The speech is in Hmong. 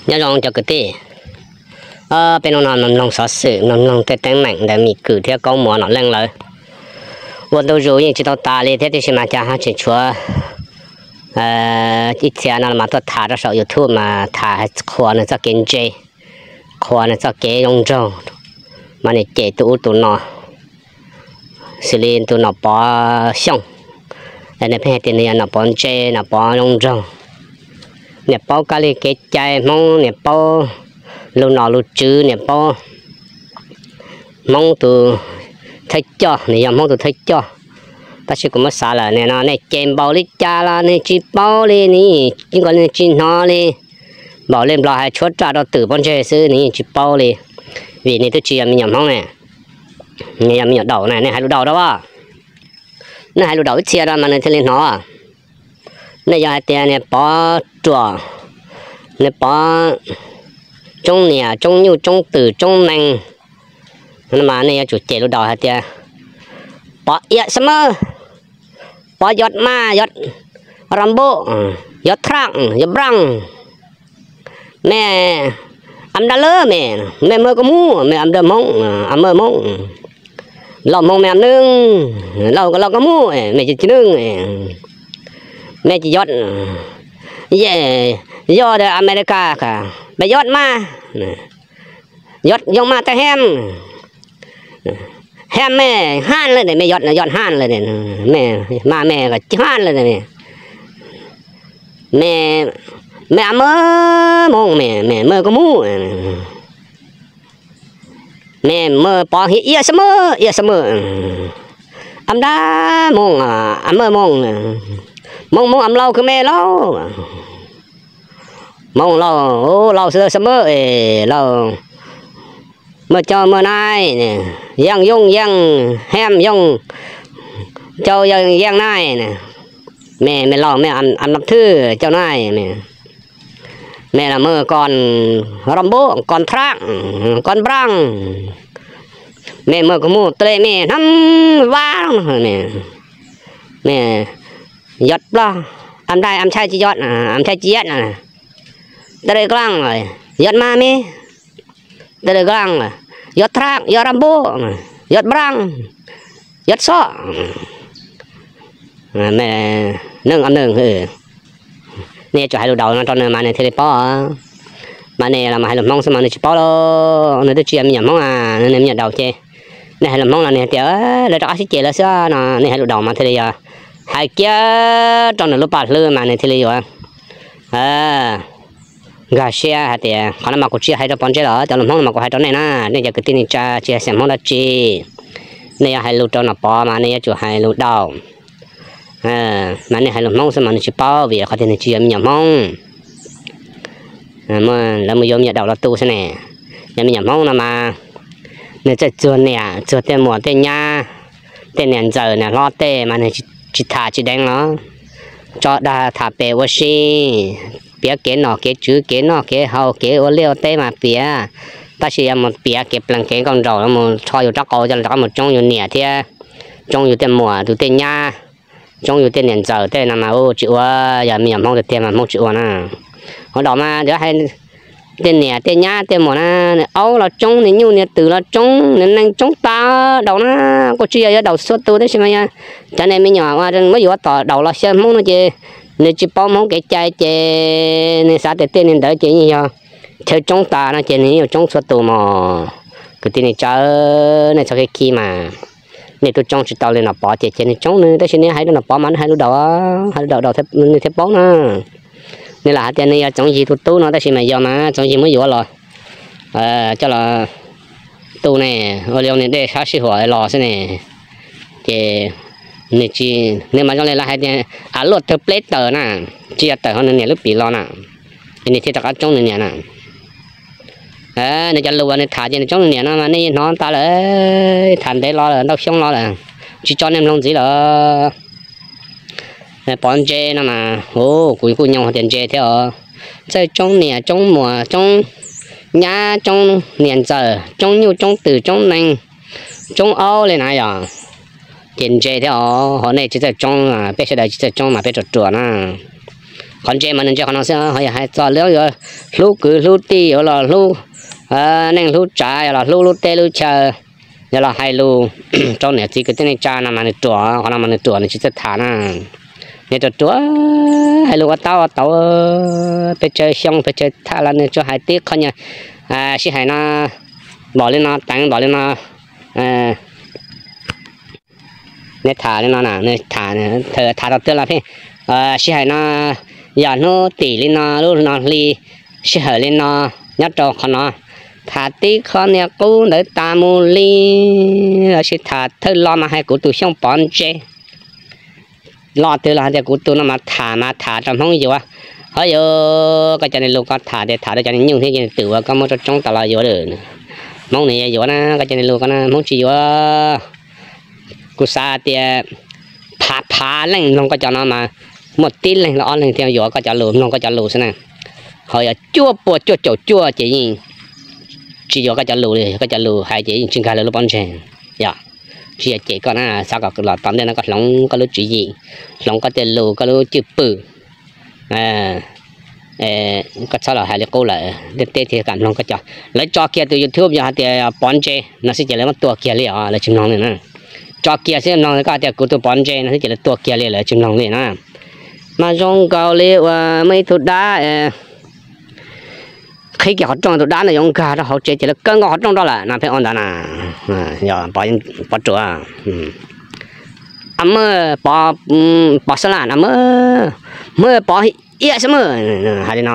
Nyob zoo cov kwv tij, peb hnub no mloog xov xwm, mloog tej teeb meem ntawm Mim Kwm thiab Kaub Muas Nom Leej lawv. Ua ntu zus yeej tsis tau tas li thiab, tiam sis mas cas ho tseem tshuav ib txhia no mas tuaj tham rau saum YouTube mas tham qhuas nws txoj kev ntse, qhuas nws txoj kev zoo nraug, mas nws cem tus ub tus no, xws li tus Nom Pov Xyooj, nws pheej hais tias nws yog Nom Pov ntse, Nom Pov zoo nraug, niam paub kab li kev cai Hmoob, niam paub lus nom lus tswv, niam paub Hmoob tus thawj coj, nws yog Hmoob tus thawj coj. Tab sis kuv muab xav lawm, nim no nej cem npaum li cas los nws tsis paub li, nws yeej tsis hnov li. Npaum li Nplog hais tshuab raj rau twm pob ntseg xwb nws yeej tsis paub li, vim nws twb tsis yog me nyuam Hmoob ne, nws yog me nyuam daum na, nej hais lus daum rau as. Nej hais lus daum ib txhia rau mas nws thiaj li hnov. Nej yog hais tias niag Pov Ruam, niag Pov Tsoob Niam, Tsoob Nyuj, Tsoob Twm, Tsoob Neeg, mas nej yuav tsum cem lus daum hais tias Pov Iab Xab Mab, Pov Yod Maj, Yod Rambo, Yod Thraj, Yod Braj, mej am dab lab mej, mej maj koj mub, mej am dab Hmoob, am maj Hmoob, lauj Hmoob mej am neeg, lauj lauj koj mub, mej tsis tsis neeg, mej tsis yod, yog Amelikas, peb yod mas, yod yoo mas tej hem, hem mej haj lawm, mej yod yod haj lawm, mej mas mej tsis haj lawm, mej, mej am maj Hmoob, mej maj koj mub, mej maj Pov Iab Xab Mab, Iab Xab Mab, am dab Hmoob, am maj Hmoob, Hmoob Hmoob am lauj kws mej lauj, Hmoob lauj, lauj Xab Mab, lauj maj cau maj naij, yeej yoo yeej hem yoo, cau yeej yeej naij, mej mej lauj mej am nab thwj cau naij, mej los maj Koj Rambo, Koj Thraj, Koj Braj, mej maj koj mub, tau le mej hnab vab, mej yod plog, am dai am tshai tsis yod, am tshai tsis yod, tau le koj laaj, yod mas mej, tau le koj laaj, yod Thraj, yod Rambo, yod Braj, yod Xob, neeg am neeg. Nej yuav tsum hais lus daus no rau nws mas nws thiaj li paub. Mas nej los mas hais lus Hmoob xwb mas nws tsis paub lauj, nws twb tsis yog me nyuam Hmoob a, nws me nyuam daus ces nej hais lus Hmoob no nws hais tias lawv rov qab sib cem lawv xwb no, nej hais lus daus mas thiaj li yog hais kiag rau nws lub paj hlwb mas nws thiaj li yuav nkag siab hais tias qhov no mas kuv tsis yog hais rau Pov Ntseb los cov lus Hmoob no mas kuv hais rau nej na, nej cov kwv tij neej tsa tsis yog xeem Hmoob dab tsi. Nej yuav hais lus rau Nom Pov mas nej yuav tsum hais lus daus, mas nej hais lus Hmoob xwb mas nws tsis paub vim qhov tias nws tsis yog me nyuam Hmoob. Lawv mus yuav me nyuam daus los tu xwb ne. Yog me nyuam Hmoob no mas nws txawj txuag niam txuag tej muam tej nyab, tej niam ntxawm niam hlob tej mas nws tsis tham tsis deev los tso dag tham pem ua si, piav kev nom kev tswv kev noj kev haus kev ua liaj ua teb mas piav, tab sis yuav mus piav kev plees kev nkauj nraug los mus rho yus rab qau coj los rov qab mus tsoob yus niam thiab tsoob yus tej muam tus tej nyab, tsoob yus tej niam ntxawm tej no mas tsis ua, yog me nyuam Hmoob tiag tiag mas Hmoob tsis ua na. Hauv daus mas yuav hais tej niam tej nyab tej muam na, nws aub los tsoob, nws nyuj nws twm los tsoob, nws neeg tsoob tas daus na. Kuj tsis yog yuav daus txhua tus tab sis mas yog cov niag me nyuam uas muab yuav tom daus los xyaw Hmoob no ces nws tsis paub Hmoob kev cai ces nws xav tias tej niag ntawd ces yeej yog chaw tsoob tas no ces nws yuav tsoob txhua tus mog. Kwv tij neej tsa, nej txhob khib khib mas, nej twb tsoob tsis tau li Nom Pov ces cia nws tsoob nws, tab sis nej hais rau Nom Pov mas nej hais lus daus, hais lus daus daus nws thiaj paub na. Nws lam hais tias nws yog Txoov Yig tus tub no tab sis mas yog mas Txoov Yig muab yuav los coj los tu ne, ua li nws dej sab sij huam los xwb ne. Ces nws tsis, nws mas zoo li lawv hais tias av luaj tawg pleb tawm na, tsis yog tawm hauv nws niam lub pim los na, es nws thiaj rov qab tsoob nws niam na. Nws cov lus uas nws tham ces nws tsoob nws niam no mas nej yeej hnov tas lawm, tham ntev los lawm, ntau xyoo los lawm, tsis tso nej mloog ntxiv lawm. Pov Ntse no mas, kuv kuj nyoo hais tias ntse thiab os. Txawj tsoob niam tsoob muam tsoob nyab tsoob niam ntxawm tsoob nyuj tsoob twm tsoob neeg tsoob aub li na yog. Ces ntse thiab os, ho nej tsis txawj tsoob, peb sawv daws tsis txawj tsoob mas peb ruam ruam na. Qhov ntse mas nws ntse qhov no xwb, ho yog hais txog lub yuav hlub kwv hlub tij, yuav los hlub neej hlub tsav, yog los hlub lub teb lub chaw, yog los hais lus rau niam txiv kwv tij neej tsa no mas nws ruam, qhov no mas nws ruam, nws tsis txawj tham na. Nws ruam ruam, hais lus ua tab ua tau, pes tsawg xyoo pes tsawg thaj los nws tsuas hais tib qho nyuag, sij hawm no npaum li no, teev npaum li no, nws tham li no na, nws tham, tham tau twg los pheej sij hawm no, yog hnub tim li no, lub no hli, sij hawm li no, nyob rau qhov no, tham tib qho niag qub ntawd tas mus li, los sis tham thawj lo mas hais kuv tus Xyooj Pov ntse, lo twg los hais tias kuv tus no mas tham mas tham rau Hmoob yuav. Ho yuav koj cov niag lus koj tham tias tham rau cov niag nyuj thiab cov niag twm uas koj muab tsoob tsoob tas los yuav lawm, Hmoob nws yuav yuav na, koj cov niag lus ko na Hmoob tsis yuav. Kuv xav tias phav phav leej mloog koj cov no mas muaj tib leeg los ob leeg thiaj yuav koj cov lus, mloog koj cov lus xwb na. Ho yog cuaj puas cuaj caum cuaj ces yeej tsis yuav koj cov lus li, koj cov lus hais ces yeej tsis nkag lawv lub pob ntseg. Yog tsis yog cem koj na, xav kom los tom ntej no koj hloov koj lub tswv yim, hloov koj tej lus, koj lub cwj pwm, koj txhob los hais li qub lawm, ntiaj teb thiaj kam mloog koj cov. Lawv tso kiag tus YouTube yog hais tias Pov Ntse no xwb ces lawv muab tua kiag li os, lawv tsis mloog li na. Tso kiag xwb mloog, koj hais tias kuv tus Pov Ntse no xwb ces lawv tua kiag li, lawv tsis mloog li na. Mas zoo nkaus li uas muaj ib tug dab qhib kiag qhov rooj, tus dab no yuav nkag rau hauv tsev ces lawv kaw nkaus qhov rooj rau lawm no, pheej ua ntawd na. Pov Ruam, a, Pov Xab Laj no, Pov Iab Xab Maj, hais li no.